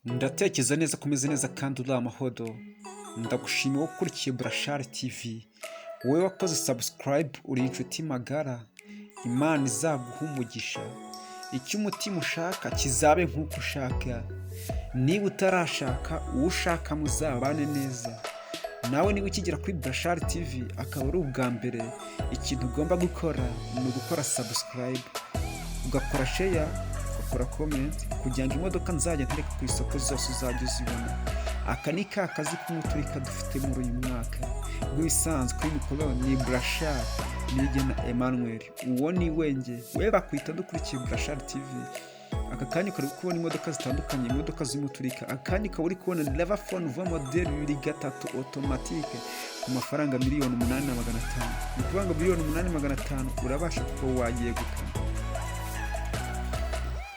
Ndatekereza neza ko umeze neza kandi uri amahoro, ndagushimiye wowe ukurikiye Burashari TV, wowe wakoze subscribe uri inshuti magara, Imana izaguhe umugisha, icyo umutima ushaka kizabe nk'uko ushaka, niba utarashaka uwo ushaka muzabane neza, nawe niba ukigera kuri Burashari TV akaba ari ubwa mbere, ikintu ugomba gukora ni ugukora subscribe, ugakora share, ugakora comment kugira ngo imodoka nzajya ntereka ku isoko zose uzajya uzibona. Aka ni ka kazi k'umuturika dufite muri uyu mwaka. Nk'ibisanzwe kuri mikoro ni Burashari Niyigena Emmanuel, uwo ni wenge we bakwita dukurikiye Burashari TV. Aka kanya ukaba uri kubona imodoka zitandukanye, imodoka z'umuturika. Aka kanya ukaba uri kubona Leva Nouveau model 2003 automatique ku mafaranga 8,500,000. Ni ukuvuga ngo 8,500,000 urabasha kuba wayegukana.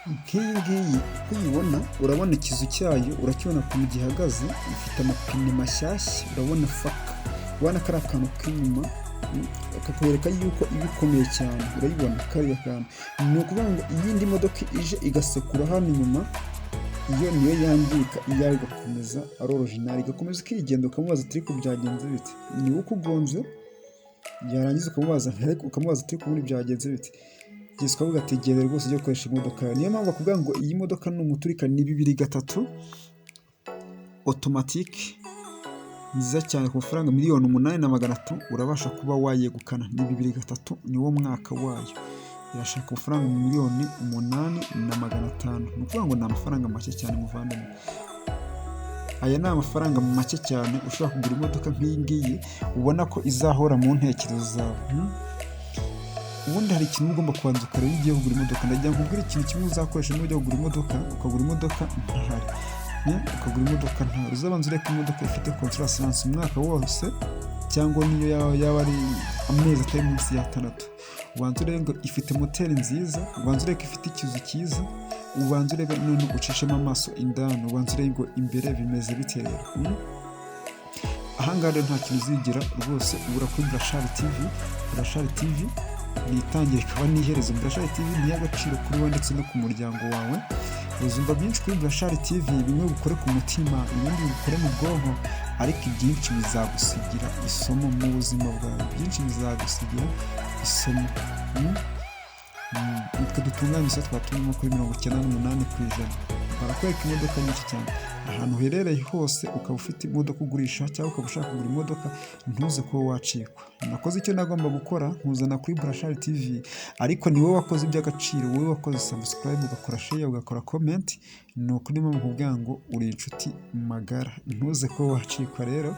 Nk'iyi ngiyi uko uyibona urabona ikizu cyayo, urakibona ukuntu gihagaze, ifite amapine mashyashya, urabona faka, urabona kariya kantu k'inyuma kakwereka yuko iba ikomeye cyane, urayibona kariya kantu. Ni ukuvuga ngo iyindi modoka ije igasekura hano inyuma, iyo niyo yangirika, iyawe igakomeza ari original, igakomeza ikigenda, ukamubaza ati ariko byagenze bite? Ni wowe ukugonze, yarangiza ukamubaza ukamubaza ati ariko ubundi byagenze bite? Yesu ukavuga ati genda rwose ujye gukoresha imodoka yawe. Niyo mpamvu bakubwira ngo iyi modoka ni umuturika, ni 2003 automatique nziza cyane ku mafaranga 8,300,000 urabasha kuba wayegukana. Ni 2003 niwo mwaka wayo, irashaka amafaranga 8,500,000. Ni ukuvuga ngo ni amafaranga make cyane muvandimwe. Aya ni amafaranga make cyane ushobora kugura imodoka nk'iyi ngiyi ubona ko izahora mu ntekerezo zawe. Ubundi hari ikintu ugomba kubanza ukareba iyo ugiye kugura imodoka. Ndagira ngo nkubwire ikintu kimwe uzakoresha niba ujya kugura imodoka, ukagura imodoka ntahari, ukagura imodoka ntahari, uzabanza urebe ko imodoka ifite control assurance umwaka wose, cyangwa niyo yaba ari amezi atari munsi y'atandatu. Ubanza urebe ngo ifite moteri nziza, ubanza urebe ko ifite ikizu cyiza, ubanza urebe none ucishemo amaso indani, ubanza urebe ngo imbere bimeze bite rero. Aha ngaha rero nta kintu uzigera rwose ubura kuri Burashari TV. Burashari TV ni itangira ikaba n'iherezo. Burashari TV ni iy'agaciro kuri wowe ndetse no ku muryango wawe. Uzumva byinshi kuri Burashari TV, bimwe bikore ku mutima, ibindi bikore mu bwonko, ariko ibyinshi bizagusigira isomo mu buzima bwawe, byinshi bizagusigira isomo. Nitwe dutunganya isi twatumyemo kuri 98%. Barakwereka imodoka nyinshi cyane ahantu uherereye hose, ukaba ufite imodoka ugurisha cyangwa ukaba ushaka kugura imodoka, ntuze kuba wacikwa. Nakoze icyo nagomba gukora nkuzana kuri Burashari TV, ariko ni wowe wakoze iby'agaciro, wowe wakoze subscribe, ugakora share, ugakora comment. Ni ukuri mpamvu nkubwira ngo uri inshuti magara, ntuze kuba wacikwa rero.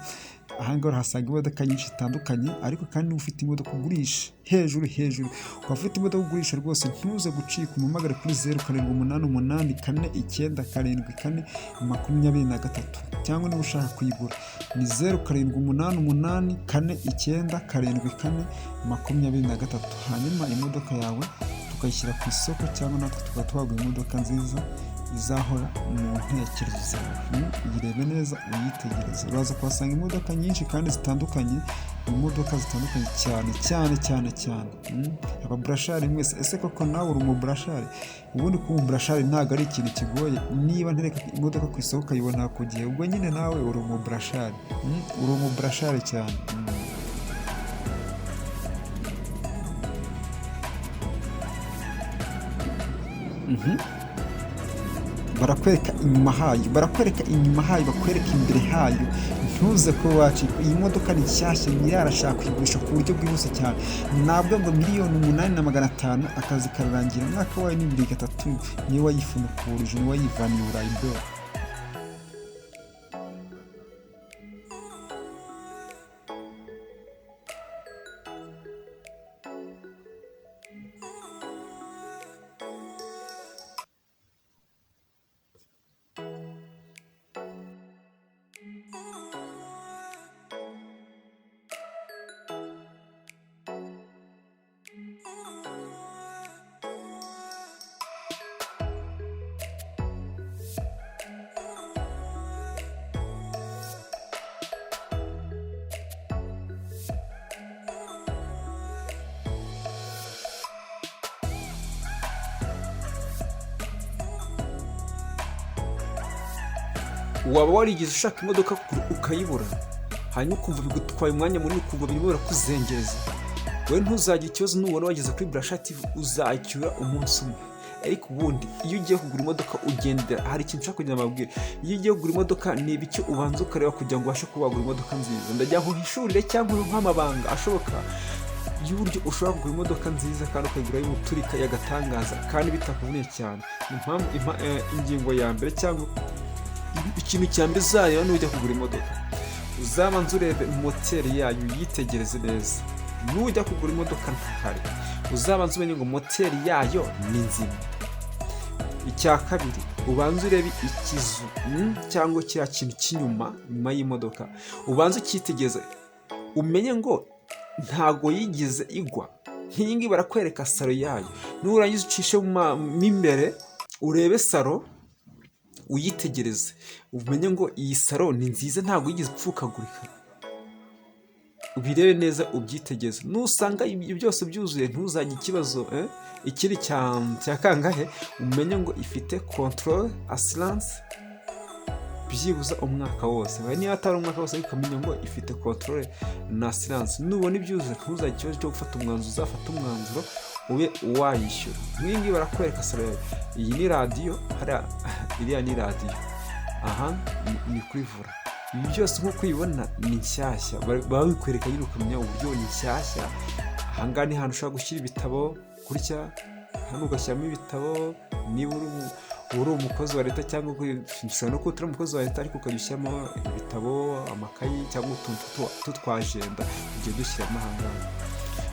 Aha ngaha urahasanga imodoka nyinshi zitandukanye, ariko kandi niba ufite imodoka ugurisha hejuru hejuru, ukaba ufite imodoka ugurisha rwose ntuze gucika, umpamagare kuri 0 7 8 8 4 9 7 4 23, cyangwa niba ushaka kuyigura ni 0 7 8 8 4 9 7 4 23. Hanyuma imodoka yawe tukayishyira ku isoko, cyangwa natwe tukaba twaguha imodoka nziza izahora mu ntekerezo zawe. Uyirebe neza uyitegereze, uraza kuhasanga imodoka nyinshi kandi zitandukanye, imodoka zitandukanye cyane cyane cyane cyane. Ababurashari mwese, ese koko nawe uri umuburashari? Ubundi kuba umuburashari ntabwo ari ikintu kigoye. Niba ntereka imodoka ku isoko ukayibona ku gihe, ubwo nyine nawe uri umuburashari, uri umuburashari cyane. Barakwereka inyuma hayo, barakwereka inyuma hayo, bakwereka imbere hayo, ntuze kuba wacikwa. Iyi modoka ni nshyashya, nyirayo arashaka kuyigurisha ku buryo bwihuse cyane. Ntabwo ngo 8,500,000 akazi kararangira. Umwaka wayo ni 2003, niwe wayifunukurije, niwe wayivaniye i Burayi bro. Waba warigeze ushaka imodoka ukayibura, hanyuma ukumva bigutwaye umwanya munini, ukumva birimo birakuzengereza? Wowe ntuzagire ikibazo, nubona wageze kuri Burasha TV uzacyura umunsi umwe. Ariko ubundi iyo ugiye kugura imodoka ugendera, hari ikintu nshaka kugira ngo mbabwire. Iyo ugiye kugura imodoka, ni ibiki ubanza ukareba kugira ngo ubashe kuba wagura imodoka nziza? Ndagira ngo uhishurire cyangwa uhe amabanga ashoboka y'uburyo ushobora kugura imodoka nziza kandi ukayigura y'umuturika y'agatangaza kandi bitakuvuniye cyane. Impamvu ingingo ya mbere cyangwa ikintu cya mbere uzareba nujya kugura imodoka, uzabanza urebe moteri yayo, uyitegereze neza. Nujya kugura imodoka ntahari, uzabanza umenye ngo moteri yayo ni nzima. Icya kabiri, ubanze urebe ikizu, cyangwa kiriya kintu cy'inyuma, nyuma y'imodoka, ubanze ucyitegereze, umenye ngo ntago yigeze igwa. Nk'iyi ngiyi barakwereka salon yayo. Nurangiza ucishe mo imbere urebe salon, uyitegereze, umenye ngo iyi salon ni nziza, ntabwo yigeze ipfukagurika. Ubirebe neza, ubyitegereze. Nusanga ibyo byose byuzuye, ntuzagire ikibazo. Ikindi cya kangahe, umenye ngo ifite contrôle, assurance byibuza umwaka wose. Niba atari umwaka wose, ariko ukamenya ngo ifite contrôle na assurance. Nubona ibyuzuye, ntuzagire ikibazo cyo gufata umwanzuro, uzafate umwanzuro ube wayishyura. Nk'iyi ngiyi barakwereka salon yayo. Iyi ni radiyo hariya, iriya ni radiyo, aha ni kuri volant. Ibi byose nk'uko ubibona ni nshyashya, baba bikwereka nyine ukamenya uburyo ni nshyashya. Ahangaha ni ahantu ushobora gushyira ibitabo gutya, hano ugashyiramo ibitabo niba uri umukozi wa leta, cyangwa ushobora no kuba utari umukozi wa leta ariko ukajya ushyiramo ibitabo, amakayi cyangwa utuntu tw'utwajenda ugenda ushyiramo ahangaha.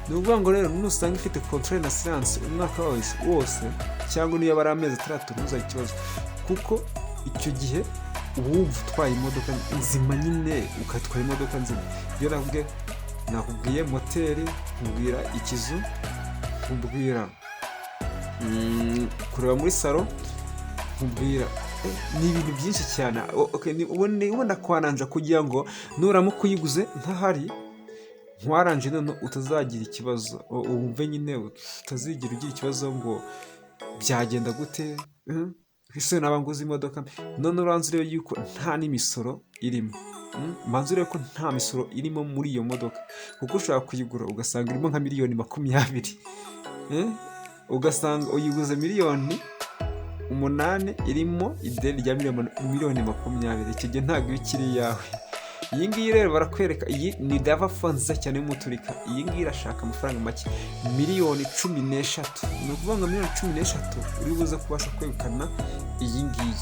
Ni ukuvuga ngo rero nusanga ifite contrôle na assurance umwaka wose wose, cyangwa niyo aba ari amezi 6, ntuzagire ikibazo, kuko icyo gihe uba wumva utwaye imodoka nzima nyine, ugatwara imodoka nzima. Iyo nakubwiye moteri, nkubwira ikizu, nkubwira kureba muri salon, nkubwira ni ibintu byinshi cyane. Okay, ubona kwaranja kugira ngo nuramuka uyiguze ntahari nkwaranje, none utazagira ikibazo, wumve nyine utazigira ugira ikibazo ngo byagenda gute, ese naba nguze imodoka mbi? None uranze urebe yuko nta n'imisoro irimo. Banza urebe ko nta misoro irimo muri iyo modoka, kuko ushobora kuyigura ugasanga irimo nka miliyoni 20, ugasanga uyiguze miliyoni 8 irimo ideni rya miliyoni 20. Icyo gihe ntabwo iba ikiri iyawe. Iyi ngiyi rero barakwereka, iyi ni RAV4 nziza cyane y'umuturika. Iyi ngiyi irashaka amafaranga make, miliyoni 13. Ni ukuvuga ngo miliyoni 13 uri buze kubasha kwegukana iyi ngiyi.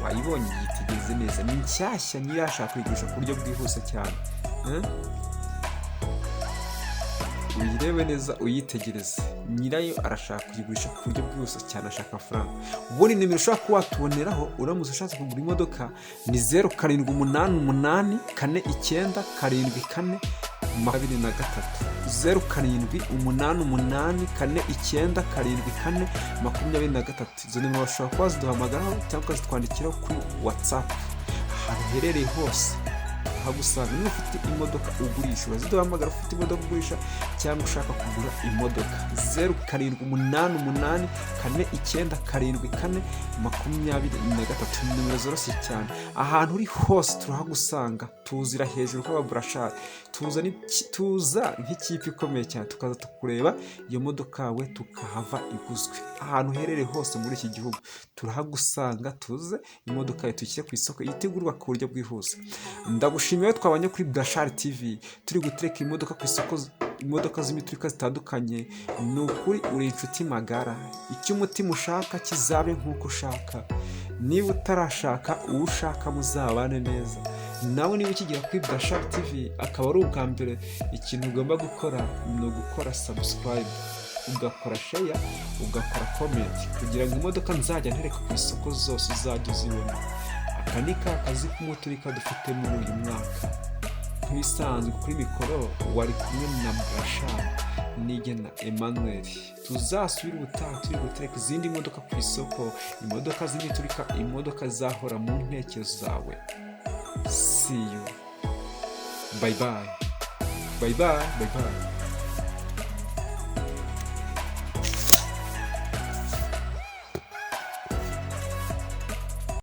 Wayibonye? Yitegereze neza, ni nshyashya, nyirayo ashaka kuyigurisha ku buryo bwihuse cyane. Uyirebe neza, uyitegereze, nyirayo arashaka kuyigurisha ku buryo bwihuse cyane, ashaka amafaranga. Ubundi nimero ushobora kuba watuboneraho uramutse ushatse kugura imodoka ni 0788497423, 0788497423. Izo nimero bashobora kuba waziduhamagaraho cyangwa ukazitwandikiraho kuri WhatsApp. Ahantu uherereye hose hagusanga. Niba ufite imodoka ugurisha, uraziduhamagara. Ufite imodoka ugurisha cyangwa ushaka kugura imodoka, 0788497423, ni nimero zoroshye cyane. Ahantu uri hose turahagusanga, tuzira hejuru nk'ababurashari, tuza nk'ikipe ikomeye cyane, tukaza tukureba iyo modoka yawe tukahava iguzwe. Ahantu uherereye hose muri iki gihugu turahagusanga, tuze imodoka yawe tuyishyire ku isoko itegurwa ku buryo bwihuse. Ndagushimiye twabanye kuri Burashari TV, turi gutereka imodoka ku isoko, imodoka z'imiturika zitandukanye. Ni ukuri uri inshuti magara. Icyo umutima ushaka kizabe nk'uko ushaka. Niba utarashaka, uwo ushaka muzabane neza nawe. Niba ukigera kuri Burashari TV akaba ari ubwa mbere, ikintu ugomba gukora ni ugukora subscribe, ugakora share, ugakora comment, kugira ngo imodoka nzajya ntereka ku isoko zose uzajya uzibona. Aka ni ka kazi k'umuturika dufite muri uyu mwaka. Nk'ibisanzwe, kuri mikoro wari kumwe na Burashari Nigena Emmanuel. Tuzasubire ubutaha turi gutereka izindi modoka ku isoko, imodoka z'imiturika, imodoka zahora mu ntekerezo zawe. See you, bye bye, bye bye, bye bye.